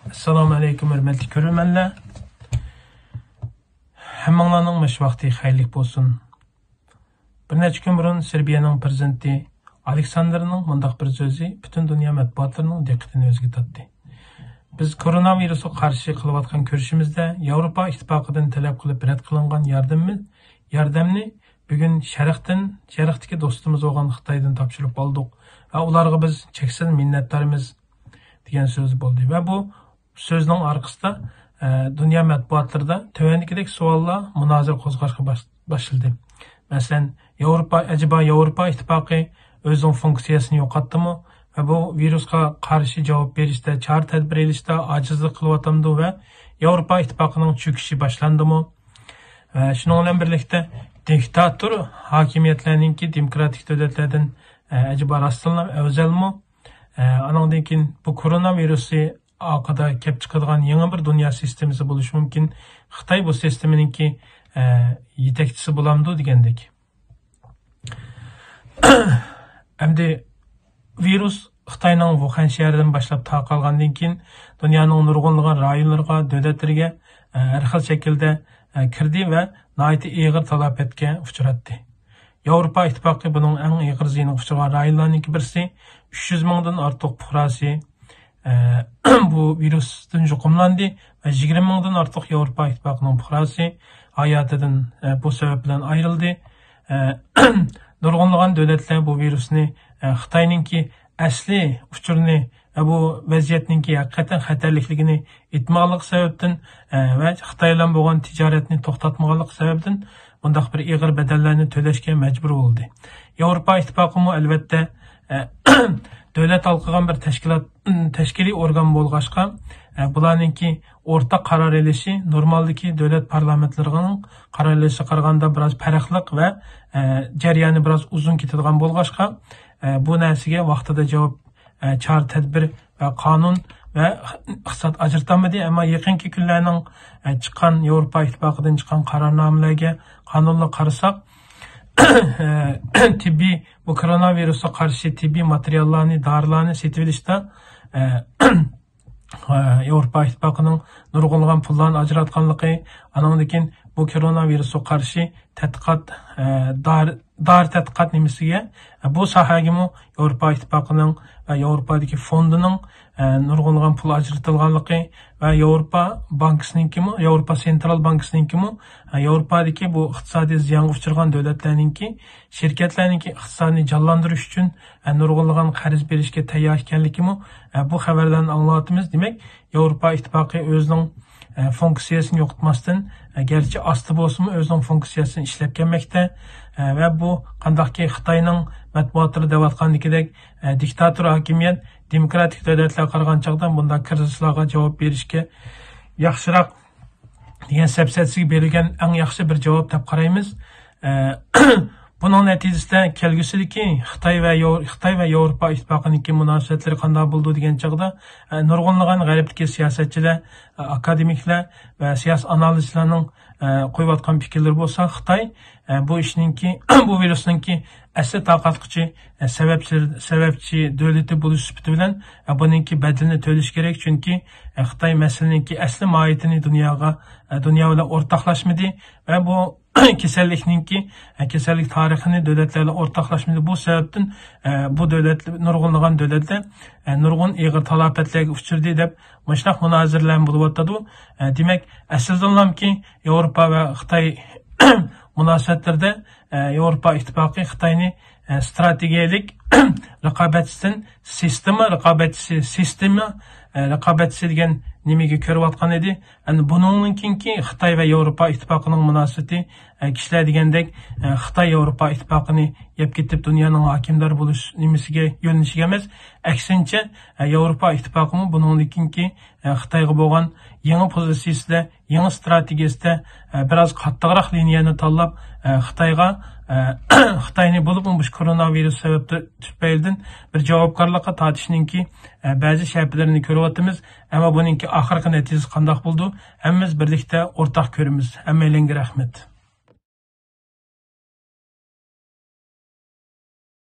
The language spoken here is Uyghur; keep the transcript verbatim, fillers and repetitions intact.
ئەسسالامۇ ئەلەيكۇم، ھۆرمەتلىك كۆرۈرمەنلەر. ھەممىڭلارنىڭ مۇشۇ ۋاقتى خەيرلىك بولسۇن. بىر نەچچە كۈن بۇرۇن سېربىيەنىڭ پىرېزىدېنتى ئالېكساندىرنىڭ مۇنداق بىر سۆزى پۈتۈن دۇنيا مەتبۇئاتلىرىنىڭ دىققىتىنى ئۆزىگە تارتتى. بىز كورونا ۋىرۇسىغا قارشى قىلىۋاتقان كۈرىشىمىزدە ياۋروپا ئىتتىپاقىدىن تەلەپ قىلىپ رەت قىلىنغان ياردەمنى، ياردەمنى بۈگۈن شەرقتىن، شەرقتىكى دوستىمىز بولغان خىتايدىن تاپشۇرۇپ ئالدۇق ۋە ئۇلارغا بىز چەكسىز مىننەتدارمىز، دېگەن سۆز بولدى. ۋە بۇ سۆزنىڭ ئارقىسىدا، ئە، دۇنيا مەتبۇئاتلىرىدا تۆۋەندىكىدەك سوئاللار مۇنازىرە قوزغاشقا باش-، باشلىدى. مەسىلەن، ياۋروپا، ئەجەبا ياۋروپا ئىتتىپاقى ئۆزىنىڭ فۇنكسىيەسىنى يوقاتتىمۇ؟ ۋە بۇ ۋىرۇسقا قارشى جاۋاب بېرىشتە، چارە تەدبىر ئېلىشتا ئاجىزلىق قىلىۋاتامدۇ؟ ۋە ياۋروپا ئىتتىپاقىنىڭ چۆكۈشى باشلاندىمۇ؟ ۋە شۇنىڭ بىلەن بىرلىكتە دىكتاتور ھاكىمىيەتلەرنىڭكى دېموكراتىك دۆلەتلەردىن، ئە، ئەجەبا راستتىنلا ئەۋزەلمۇ؟ ئە، ئانىڭدىن كېيىن بۇ كورونا ۋىرۇسى ئارقىدا كەپ چىقىدىغان يېڭى بىر دۇنيا سىستېمىسى بولۇشى مۇمكىن. خىتاي بۇ سىستېمىنىڭكى، ئە، يېتەكچىسى بولامدۇ دېگەندەك. ئەمدى ۋىرۇس خىتاينىڭ ۋۇخەن شەھىرىدىن باشلاپ تارقالغاندىن كېيىن، دۇنيانىڭ نۇرغۇنلىغان رايونلىرىغا، دۆلەتلىرىگە، ئە، ھەر خىل شەكىلدە، ئە، كىردى ۋە ناھايىتى ئېغىر تالاپەتكە ئۇچراتتى. ياۋروپا ئىتتىپاقى بۇنىڭ ئەڭ ئېغىر زىيىنىغا ئۇچرىغان رايونلارنىڭكى بىرسى. ئۈچ يۈز مىڭدىن ئارتۇق پۇقراسى، ئە، بۇ ۋىرۇستىن يۇقۇملاندى ۋە يىگىرمە مىڭدىن ئارتۇق ياۋروپا ئىتتىپاقىنىڭ پۇقراسى ھاياتىدىن، ئە، بۇ سەۋەب بىلەن ئايرىلدى. ئە، نۇرغۇنلىغان دۆلەتلەر بۇ ۋىرۇسنى، ئە، خىتاينىڭكى ئەسلى ئۇچۇرىنى، ئە، بۇ ۋەزىيەتنىڭكى ھەقىقەتەن خەتەرلىكلىكىنى ئېيتمىغانلىقى سەۋەبتىن، ئە، ۋە خىتاي بىلەن بولغان تىجارەتنى توختاتمىغانلىقى سەۋەبىدىن بۇنداق بىر ئېغىر بەدەللەرنى تۆلەشكە مەجبۇر بولدى. ياۋروپا ئىتتىپاقىمۇ ئەلۋەتتە، ئە، دۆلەت ھالقىغان بىر تەشكىلات، تەشكىلىي ئورگان بولغاچقا، ئە، بۇلارنىڭكى ئورتاق قارار ئېلىشى نورمالدىكى دۆلەت پارلامېنتلىرىنىڭ قارار ئېلىشىغا قارىغاندا بىراز پەرقلىق ۋە، ئە، جەريانى بىراز ئۇزۇن كېتىدىغان بولغاچقا، ئە، بۇ نەرسىگە ۋاقتىدا جاۋاب، ئە، چارە تەدبىر ۋە قانۇن ۋە ئىقتىساد ئاجرىتالمىدى. ئەمما يېقىنقى كۈنلەرنىڭ، ئە، چىققان ياۋروپا ئىتتىپاقىدىن چىققان قارارنامىلەرگە، قانۇنلارغا قارىساق، ئە، تېببىي، بۇ كورونا ۋىرۇسقا قارشى تېببىي ماتېرىياللارنى، دارىلارنى سېتىۋېلىشتا، ئە، ياۋروپا ئىتتىپاقىنىڭ نۇرغۇنلىغان پۇللارنى ئاجراتقانلىقى، ئانىڭدىن كېيىن بۇ كورونا ۋىرۇسقا قارشى تەتقىقات، ئە، دارى، دارى تەتقىقات نېمىسىگە، ئە، بۇ ساھەگىمۇ ياۋروپا ئىتتىپاقىنىڭ ۋە ياۋروپادىكى فوندىنىڭ، ئە، نۇرغۇنلىغان پۇل ئاجرىتىلغانلىقى ۋە ياۋروپا بانكىسىنىڭكىمۇ، ياۋروپا سېنترال بانكىسىنىڭكىمۇ، ئە، ياۋروپادىكى بۇ ئىقتىسادىي زىيانغا ئۇچرىغان دۆلەتلەرنىڭكى شىركەتلەرنىڭكى ئىقتىسادىنى جانلاندۇرۇش ئۈچۈن، ئە، نۇرغۇنلىغان قەرز بېرىشكە تەييار ئىكەنلىكىمۇ، ئە، بۇ خەۋەرلەرنى ئاڭلاۋاتىمىز. دېمەك، ياۋروپا ئىتتىپاقى ئۆزىنىڭ، ئە، فۇنكسىيەسىنى يوقىتماستىن، ئە، گەرچە ئاستا بولسىمۇ ئۆزىنىڭ فۇنكسىيەسىنى ئىشلەپ كەلمەكتە، ئە، ۋە بۇ قانداقكى خىتاينىڭ مەتبۇئاتلىرى دەۋاتقاندىكىدەك، ئە، دىكتاتور ھاكىمىيەت دېموكراتىك دۆلەتلەرگە قارىغان چاغدا بۇنداق كىرىزىسلارغا جاۋاب بېرىشكە ياخشىراق دېگەن سەپسەتىسىگە بېرىلگەن ئەڭ ياخشى بىر جاۋاب دەپ قارايمىز. ئە، بۇنىڭ نەتىجىسىدە كەلگۈسىدىكى خىتاي ۋە ياۋ-، خىتاي ۋە ياۋروپا ئىتتىپاقىنىڭكى مۇناسىۋەتلىرى قانداق بولىدۇ دېگەن چاغدا، ئە، نۇرغۇنلىغان غەربتىكى سىياسەتچىلەر، ئە، ئاكادېمىكلار ۋە سىياسىي ئانالىزچىلارنىڭ، ئە، قويۇۋاتقان پىكىرلىرى بولسا، خىتاي، ئە، بۇ ئىشنىڭكى، بۇ ۋىرۇسنىڭكى ئەسلى تارقاتقۇچى، ئە، سەۋەبچى، سەۋەبچى دۆلىتى بولۇش سۈپىتى بىلەن، ئە، بۇنىڭكى بەدىلىنى تۆلىشى كېرەك، چۈنكى، ئە، خىتاي مەسىلىنىڭكى ئەسلى ماھىيىتىنى دۇنياغا، ئە، دۇنيا بىلەن ئورتاقلاشمىدى ۋە بۇ كېسەللىكنىڭكى، ئە، كېسەللىك تارىخىنى دۆلەتلەر بىلەن ئورتاقلاشمىدى. بۇ سەۋەبتىن، ئە، بۇ دۆلەت، نۇرغۇنلىغان دۆلەتلەر، ئە، نۇرغۇن ئېغىر تالاپەتلەرگە ئۇچرىدى دەپ مۇشۇنداق مۇنازىرىلەرمۇ بولۇۋاتىدۇ. ئە، دېمەك، ئەسلىدىنلامكى ياۋروپا ۋە خىتاي مۇناسىۋەتلىرىدە، ئە، ياۋروپا ئىتتىپاقى خىتاينى، ئە، ئىستراتېگىيەلىك رىقابەتچىسىدىن سىستېما رىقابەتچىسى، سىستېما، ئە، رىقابەتچىسى دېگەن نېمىگە كۆرۈۋاتقان ئىدى. ئەمدى بۇنىڭدىن كېيىنكى خىتاي ۋە ياۋروپا ئىتتىپاقىنىڭ مۇناسىۋىتى، ئە، كىشىلەر دېگەندەك، ئە، خىتاي ياۋروپا ئىتتىپاقىنى يەپ كېتىپ دۇنيانىڭ ھاكىمدار بولۇش نېمىسىگە يۆنىلىشىگە ئەمەس، ئەكسىنچە، ئە، ياۋروپا ئىتتىپاقىمۇ بۇنىڭدىن كېيىنكى، ئە، خىتايغا بولغان يېڭى پوزىتسىيىسىدە، يېڭى ئىستراتېگىيىسىدە، ئە، بىراز قاتتىقراق لىنىيەنى تاللاپ، ئە، خىتايغا، ئە، خىتاينى بولۇپمۇ مۇشۇ كورونا ۋىرۇس سەۋەبى تۈپەيلىدىن بىر جاۋابكارلىققا تارتىشنىڭكى، ئە، بەزى شەپىلىرىنى كۆرۈۋاتىمىز. ئەمما بۇنىڭكى ئاخىرقى نەتىجىسى قانداق بولىدۇ؟ ھەممىمىز بىرلىكتە ئورتاق كۆرىمىز. ھەممەيلەنگە رەھمەت.